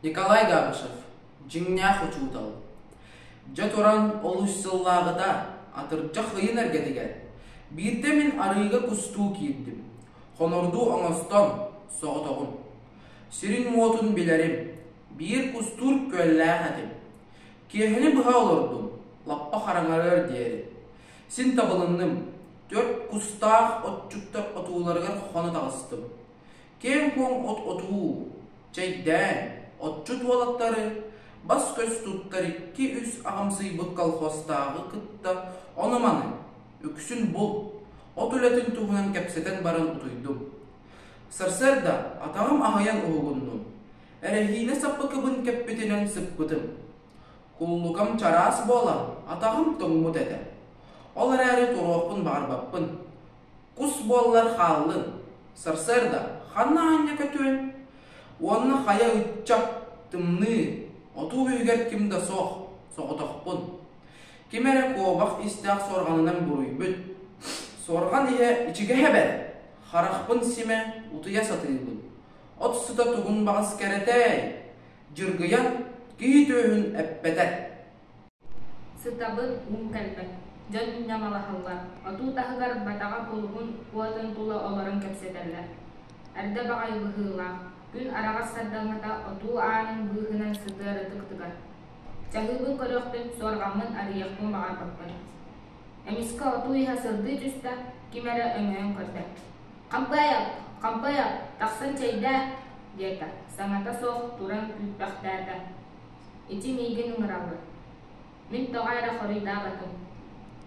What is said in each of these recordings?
Николай Габышев, дьиҥнээх учуутал. Дьэ туран олус сыллааҕыта, атырдьах ыйын эргэтигэр, биирдэ мин арыыга кустуу киирдим. Хонордуу оҥостон, соҕотоҕун. Сирин-уотун билэрим, биир кустуур күөллээх этим. Киэһэни быһа олордум, лаппа хараҥарыар диэри. Син табылынным, түөрт кустаах отчуттар отууларыгар хоно таҕыстым. Киэҥ-куоҥ от отуу, чэйдээн, отчут уолаттары, бас-көс туттар икки-үс аҕамсыйбыт колхозтааҕы кытта ону-маны, үксүн булт, от үлэтин туһунан кэпсэтэн баран утуйдум. Сарсыарда атаҕым аһыйан уһугуннум, эрэһиинэ саппыкыбын кэппитинэн сыппытым. Куллукам чараас буолан, атаҕым тоҥмут этэ. Ол эрээри туруохпун баҕарбаппын. Кус буоллар хааллын, сарсыарда ханна аанньа көтүөн? Уонна хайа ыччат, тымныы, отуу үһүгэр ким да суох, соҕотохпун. Ким эрэ куобах истээх суорҕанынан буруйбут. Суорҕан иһэ ичигэһэ бэрт, харахпын симэ утуйа сатыыбын. От сыта тугун баҕас кэрэтэй, дьыргыйан киһи түөһүн эппэтэ. Сытабын, уум кэлбэт, дьон ньамалаһаллар, отуу таһыгар батаҕа кулуһун уотун тула олорон кэпсэтэллэр. Эрдэ баҕайы быһыылаах, күн араҕас сардаҥата отуу аанын быыһынан сытыары тыктыгар. Чаһыыбын көрүөхпүн, суорҕаммын арыйыахпын баҕарбаппын. Эмискэ отуу иһэ сырдыы түстэ, ким эрэ өҥөйөн көрдө. «Хампыайап! Хампыайап! Тахсан чэйдээ!» диэтэ, саҥата суох туран күүппэхтээтэ. Ити миигин ыҥыраллар. Мин тоҕо эрэ хоруйдаабатым,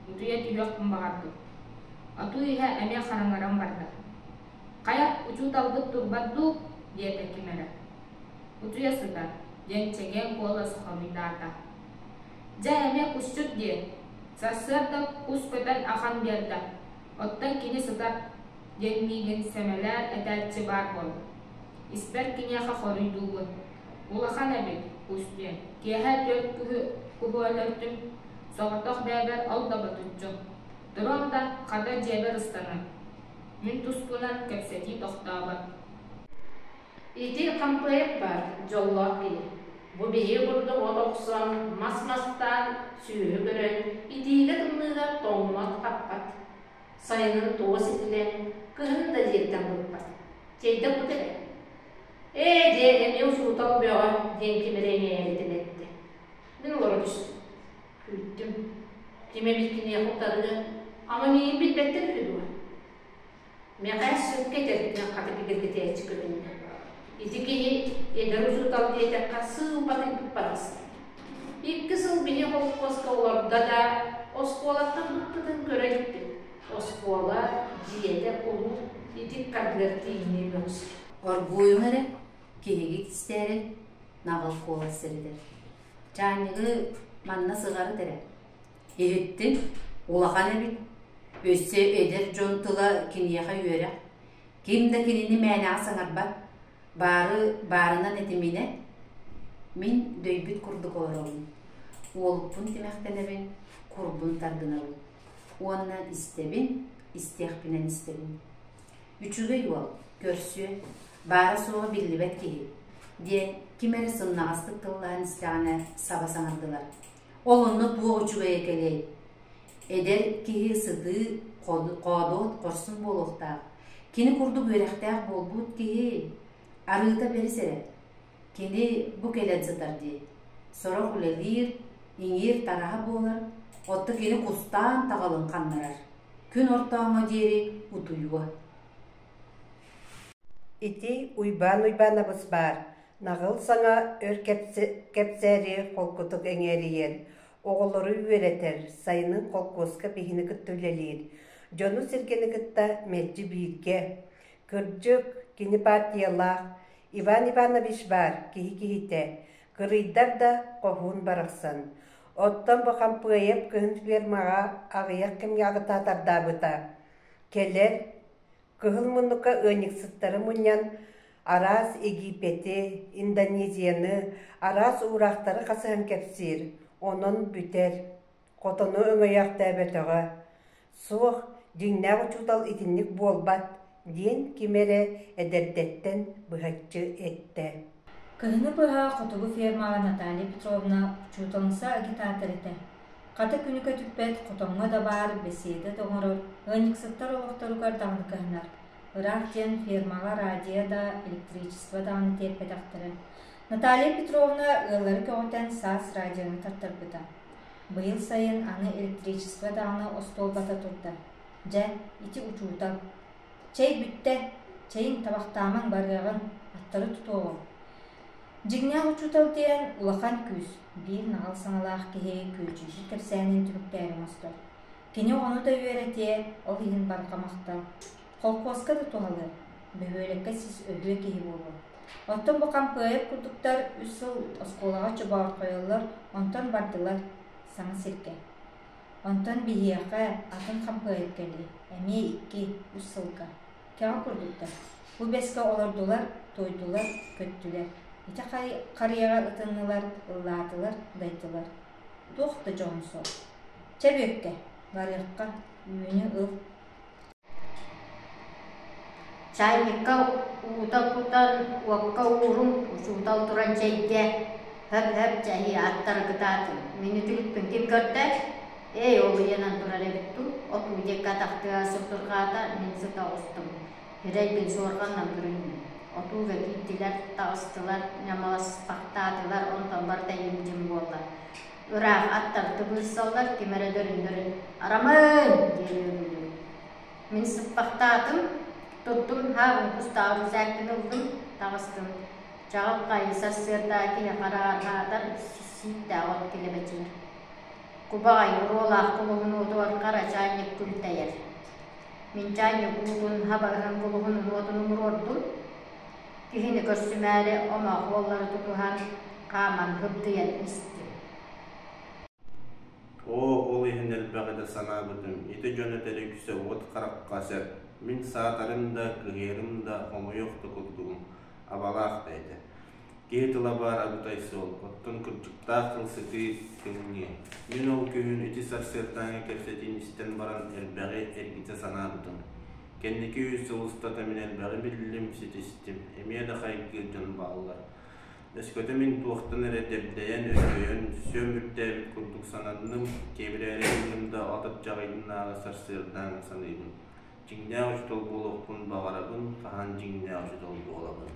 утуйа түһүөхпүн баҕардым. Отуу иһэ эмиэ хараҥаран барда. «Хайа, учууталбыт турбат дуу?» диэтэ ким эрэ. «Утуйа сытар», диэн чэгиэн куолас хоруйдаата. «Дьэ, эмиэ кусчут диэ. Сарсыарда кус көтөн ахан биэрдэ, оттон кини сытар», диэн миигин сэмэлээн этээччи баар буолла. Испэр киниэхэ хоруйдуубун. Улахан эбит, кус диэн. Киэһэ түөрт куһу куһу өлөртүм, соҕотох бэйэбэр ол да ботуччу. Туруом да, хата дьиэбэр ыстанан. Мин туспунан кэпсэтии тохтообот. Ити хампыайап баар, дьоллоох киһи. Бу биһиги курдук от охсон, мас мастаан, сүөһү көрөн, итиигэ-тымныыга тоҥмот-хаппат. Сайынын туос итинэн, кыһын да дьиэттэн быкпат. Чэйдэ кут эрэ. Ээ, дьэ, эмиэ учуутал бөҕө, диэн ким эрэ эҥээритин эттэ. Мин олоро түстүм. Күүттүм. Ким эбит киниэхэ утарыа, ама миигин билбэттэр үһү дуо? Мэхээс сөпкө этэрбинэн хата бигэргэтээччи көһүннэ. Ити киһи эдэр учуутал диэтэххэ сыылбатын барахсан. Икки сыл били холкуоска олордо да, оскуолаттан быкпытын көрө иликпин. Оскуола дьиэтэ улуу ити кардыгар тиийиниэн мөҕүстэ. Оргууйуҥ эрэ, киһигит истээрин, наҕыл куолас сиритэр. Чаанньыгы манна сыҕарыт эрэ. Иһиттин, улахан эбит. Өссө эдэр дьон тыла киниэхэ үөрэх. Ким да кинини мээнэҕэ саҥарбат, баары баарынан этиминэ, мин дөйбүт курдук олоробун. Уолукпун тимэхтэнэбин, курбун тардынабын. Уонна истэбин, истиэхпинэн истэбин. Үчүгэй уол, көрсүө, баара-суоҕа биллибэт киһи, диэн ким эрэ сымнаҕастык тыллаһан истэҕинэ саба саҥардылар. Ол онно туох үчүгэйэ кэлиэй? Эдэр киһи сытыы, хоодуот, хорсун буолуохтаах. Кини курдук үөрэхтээх буолбут киһи арыыта бэрис эрэ. Кини бу кэлэн сытар дии. Сорох үлэлиир, иҥиир тараһа буолар, оттон кини кустаан таҕылын ханнарар. Күн ортооҥҥо диэри утуйуо. Ити Уйбаан Уйбаанабыс баар, наҕыл саҥа өр кэпсээри холкутук эҥээрийэн, оҕолору үөрэтэр, сайынын холкуоска биһини кытта үлэлиир, дьону-сэргэни кытта мэлдьи бииргэ. Кырдьык, кини партиялаах, Иван Иванович баар, киһи киһитэ, кырыйдар да хоһуун барахсан. Оттон бу Хампыайап кыһын фермаҕа аҕыйах кэмҥэ аҕытаатардаабыта. Кэлэр, Кыһыл муннукка ыанньыксыттары мунньан араас Египети, Индонезияны, араас уураахтары хасыһан кэпсиир, онон бүтэр. Хотону өҥөйөөхтөөбөтөҕө. Суох, дьиҥнээх учуутал итинник буолбат, диэн ким эрэ эдэрдэттэн быһаччы эттэ. Кыһыны быһа хотугу фермаҕа Наталья Петровна учууталымса агитатор этэ. Хата күнү көтүппэт хотоҥҥо да баар бэсиэдэ да оҥорор, ыанньыксыттар олохторугар даҕаны кыһанар. Ыраах диэн фермаҕа радио да, электричество даҕаны тиэрпэтэхтэрэ. Наталья Петровна ыаллары көҕүтэн саас радионы тартарбыта. Быйыл сайын аны электричество даҕаны остуолбата турда. Дьэ, ити учуутал. Чэй бүттэ, чэйиҥ табахтаамаҥ барыаҕыҥ, аттары тутуоҕуҥ. Дьиҥнээх учуутал диэн улахан күүс, биир наҕыл саҥалаах киһи күөдьүйбүт кэпсээнин түмүктээри оҥостор. Кини оҕону да үөрэтиэ, ол иһин барҕа махтал. Холкуоска да туһалыа, бөһүөлэккэ сис өһүө киһи буолуо. Оттон бу Хампыайап курдуктар үс сыл оскуолаҕа чобоорхойоллор, онтон бардылар саҥа сиргэ. Онтон биһиэхэ атын Хампыайап кэлиэ, эмиэ икки, үс сылга. Кэҕэ курдуктар. Бу бэскэ олордулар, туойдулар, көттүлэр. Ити харыйаҕа ытыннылар, ыллаатылар, дайдылар. Туох да дьоһун суох. Чэ Бүөккэ, барыахха, үүнү ыл. Чайникка уута кутан уокка ууруҥ, учуутал туран чэйдээ, һөп-һөп чэйи аттаргытаатым. Мин үтүлүкпүн ким көрдө? Эй, ол ыйанан турар эбит дуу, отуу диэки атахтыа сурдурҕаата, мин сыта оҕустум. Ирэйбин суорҕаннан бүрүннүм. Отууга киирдилэр, таҕыстылар, ньамаласпахтаатылар, онтон барыта им-дьим буолла. Ыраах аттар тыбыырсаллар, ким эрэ дөрүн-дөрүн «Арамыын!» диэн үөгүлүүр. Мин сыппахтаатым, турдум, һаа кустаах үрүсээкпин ыллым, таҕыстым. Чаҕылхай сарсыарда киһи хараҕар хаатар сииктээх от килэбэчийэр. Кубаҕай буруолаах кулуһун уотугар хара чаанньык күлтэйэр. Мин чаанньык уутун хабарыһан кулуһунун уотун умуруордум. Киһини көрсүмээри омоох уоллары тутуһан, хааман хыбдыйан истим. Оо, ол иһин элбэҕи да санаабытым, ити дьон этэрэ үксэ уот харахха сөп. Мин саатарым да, кыһыйарым да, хомойуох да курдугум, абалаах да этэ. Киһи тыла баар абытай суол, оттон кырдьыктаах тыл сытыы кымньыы. Мин ол күһүн ити сарсыардааҥҥы кэпсэтиини истэн баран элбэҕи эргитэ санаабытым. Кэнники үс сыл устата мин элбэҕи биллим, ситистим, эмиэ да хайгыыр дьон бааллар. Өскөтө мин туохтан эрэ дэбдэйэн, өһүөйэн, сүөм үрдээбит курдук сананным, киэбирээри гынным да атырдьах ыйынааҕы сарсыардааҥы саныыбын. Дьиҥнээх учуутал буолуохпун баҕарабын, хаһан дьиҥнээх учуутал буолабын.